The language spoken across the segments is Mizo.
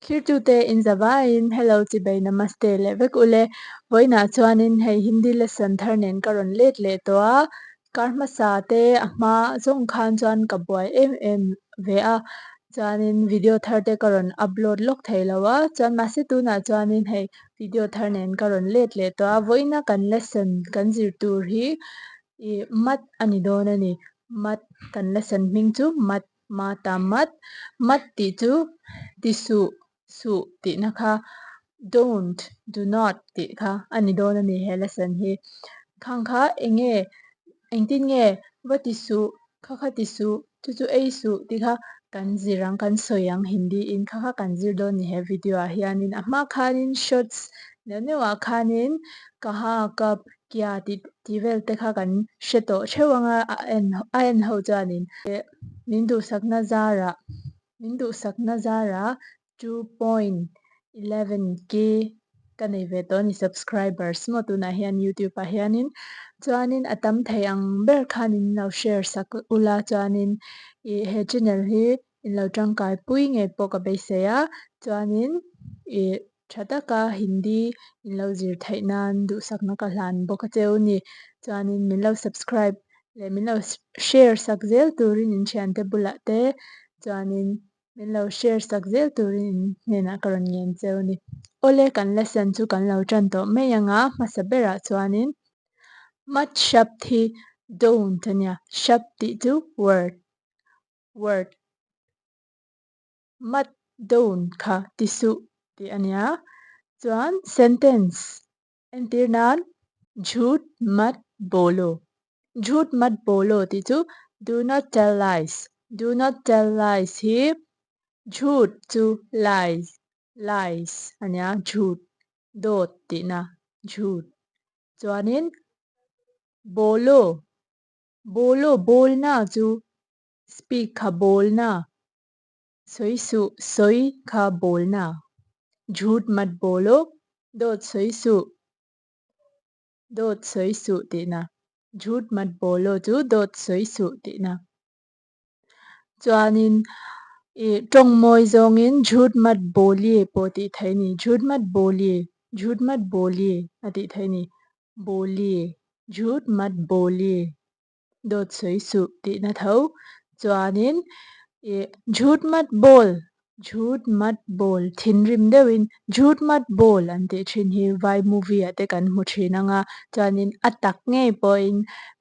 Thirtute in zavaiin hello chibai namaste leh vek ule. Vawiinah chuanin hei Hindi lesson thar nen ka rawn let leh tawh a, kar hmasa te a hma zawng khan chuan ka buai em em ve a, chuanin video thar te ka rawn upload lawk thei lo a, chuan mahse tunah chuanin hei video thar nen ka rawn let leh tawh a, vawiina kan lesson kan zir tur hi ih mat a ni dawn a ni, mat kan lesson hming chu mat. Mata mat, mat tih chu ti suh, suh tihna kha don't, do not tih kha a ni dawn a ni he lesson hi. Khang kha eng nge, engtin nge va ti suh, kha kha ti suh, chu chu ei suh tih kha kan zir ang, kan sawi ang Hindi in kha kha kan zir dawn a ni he video ah hianin a hma khanin shorts neuh neuh ah khanin kaha kap kia tih tih vel te kha kan hre tawh theuh ang a a en a en ho chuanin min duhsakna zarah min duhsakna zarah 2.11 k ka nei ve tawh a ni subscribers maw tunah hian youtube ah hianin chuanin a tam thei ang ber khan in lo share sak ula chuanin ih he channel hi in lo tangkai pui ngei pawh ka beisei a chuanin ih Tha taka Hindi in lo zir theih nan duhsakna ka hlan bawk a cheu ni. Chuanin min lo subscribe leh min lo share sak zel turin in thiante bulah te chuanin min lo share sak zel turin in hnenah ka rawn ngen cheu ni. Awle kan lesson chu kan lo tan tawh mai anga hmasa berah chuanin Mat shabd hi don't a nia, shabd tih chu word, word. Mat don't kha ti suh tih a nia. Chuan sentence entir nan Jhoot mat bolo. Jhoot mat bolo tih chu do not tell lies. Do not tell lies hi jhoot chu lies, lies a nia, jhoot dawt tihna jhoot. Chuanin bolo, bolo bolna chu Speak kha bawlna, sawi suh sawi kha bawlna. Jhoot mat bawlo, dawt sawi suh, dawt sawi suh tihna. Jhoot mat bawlo chu dawt sawi suh tihna. Chuanin ih tawng mawi zawngin jhoot mat bawli pawh tih theih a ni. Jhoot mat bawli, jhoot mat bawli a tih theih a ni. Bawli, jhoot mat bawli. Dawt sawi suh tihna tho chuanin ih jhoot mat bawl jhoot mat bawl thinrim deuhin jhoot mat bawl an tih thin hi vai movie ah te kan hmu thin ang a chuanin a tak ngei pawhin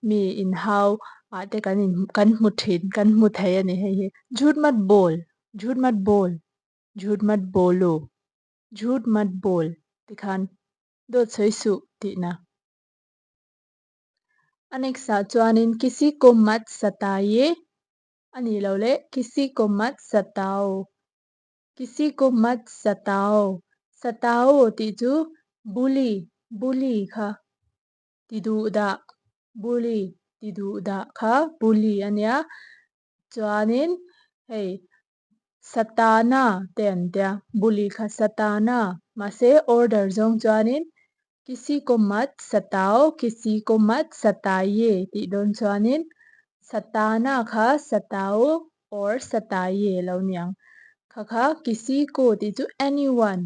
mi inhau ah te kan in kan hmu thin kan hmu thei a ni hei hi jhoot mat bawl jhoot mat bawl jhoot mat bawlo jhoot mat bawl tikhan dawt sawi suh tihna. A next ah chuanin kisi ko mat sataye a nih loh leh kisi ko mat satao, kisi ko mat satao, satao tih chu bully, bully kha ti duh dah, bully ti duh dah kha bully a nia. Chuanin hei Satana te an tia, bully kha Satana, mahse order zawng chuanin kisi ko mat satao, kisi ko mat sataye tih dawn chuanin Satana kha satao or sataye lo niang. Kha kha kisi ko tih chu anyone,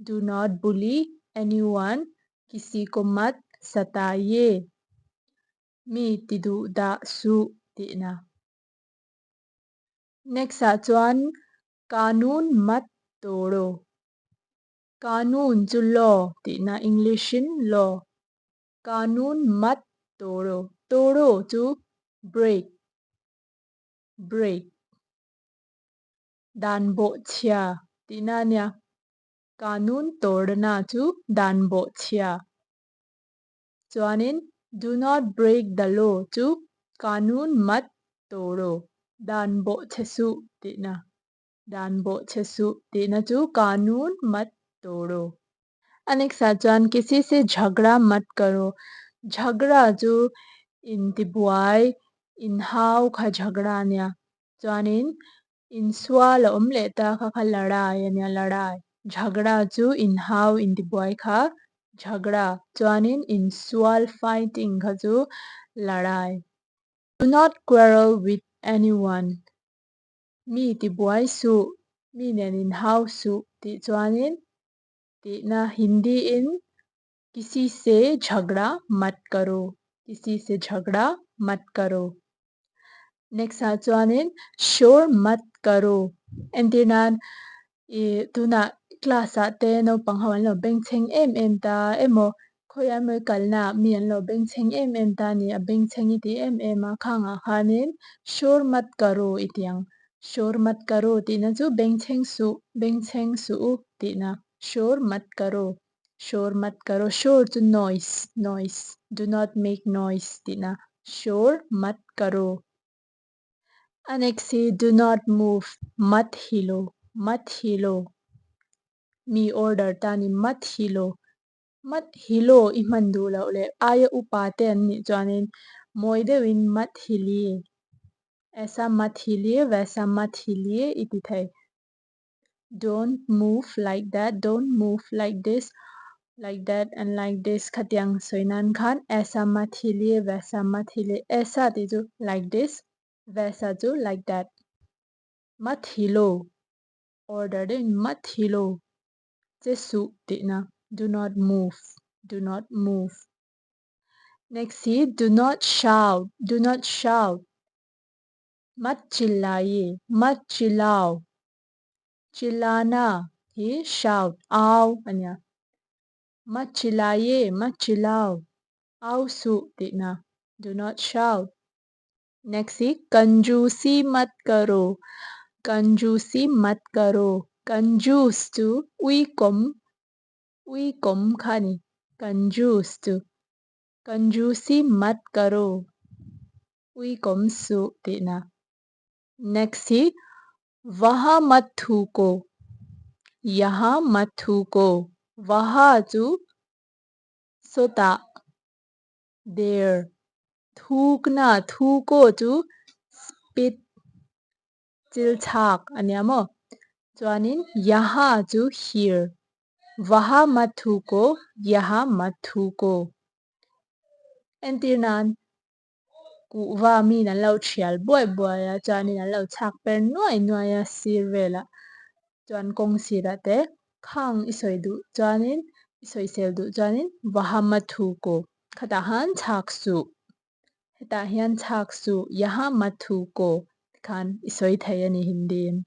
do not bully anyone, kisi ko mat sataye, mi ti duh dah suh tihna. Next ah chuan Kanun mat toro. Kanun chu law tihna English in law. Kanun mat toro. Toro chu break, break. Dan bawhchhia tihna a nia. Kanun tawrna chu dan bawhchhia. Chuanin do not break the law chu kanun mat toro, dan bawh che suh tihna. Dan bawh che suh tihna chu kanun mat toro. A next ah chuan kisi se jhagra mat karo. Jhagra chu intibuai, inhau kha jhagra a nia. Chuanin Insual a awm leh ta kha kha ladai a nia ladai jhagra chu inhau intibuai kha jhagra chuanin insual fighting kha chu ladai. Do not quarrel with anyone mi tibuai suh. Mi nen inhau suh tih chuanin tihna Hindi in kisi se jhagda mat karo, kisi se jhagda mat karo. Next ah chuanin shor mat karo. Entir nan ih tunah class ah te naupang ho an lo bengchheng em em ta emaw khawiah emaw i kalnaah mi an lo bengchheng em em ta a ni, a bengchheng i ti em em a, khangah khanin shor mat karo i ti ang. Shor mat karo tihna chu bengchheng suh, bengchheng suh u tihna. Shor mat karo, shor mat karo, shor chu noise, noise, do not make noise tihna. Shor mat karo. A next hi do not move, mat hilo, mat hilo. Mi order ta ni mat hilo. Mat hilo i hman duh loh leh aia upa te an nih chuanin mawi deuhin mat hili, aisa mat hili, vaisa mat hili i ti thei. Don't move like that, don't move like this, like that and like this khatiang sawi nan khan aisa mat hili, vaisa mat hili, aisa tih chu like this, vaisa chu like that. Mat hilo, order deuhin mat hilo. Che suh tihna, do not move, do not move. Next hi do not shout, do not shout. Mat chillaye, mat chilao. Chillana hi shout, au a nia. Mat chillaye, mat chilao, au suh tihna, do not shout. Next hi kanjusi mat karo, kanjusi mat karo. Kanjus chu uikawm, uikawm kha a ni, kanjus chu. Kanjusi mat karo, uikawm suh tihna. Next hi vaha mat thuko, yaha mat thuko. Vaha chu sawtah, there. Thukna, thuko chu spit, chil chhak a nia maw? Chuanin yaha chu here. Vaha mat thuko, yaha mat thuko. Entir nan kuhva min an lo thial buai buai a, chuanin an lo chhak per nuai nuai a sir velah chuan kawng sirah te khang i sawi duh chuanin i sawisel duh chuanin vaha mat thuko khatah han chhak suh hetah hian chhak suh yaha mat thuko tikhan i sawi thei a ni Hindi in.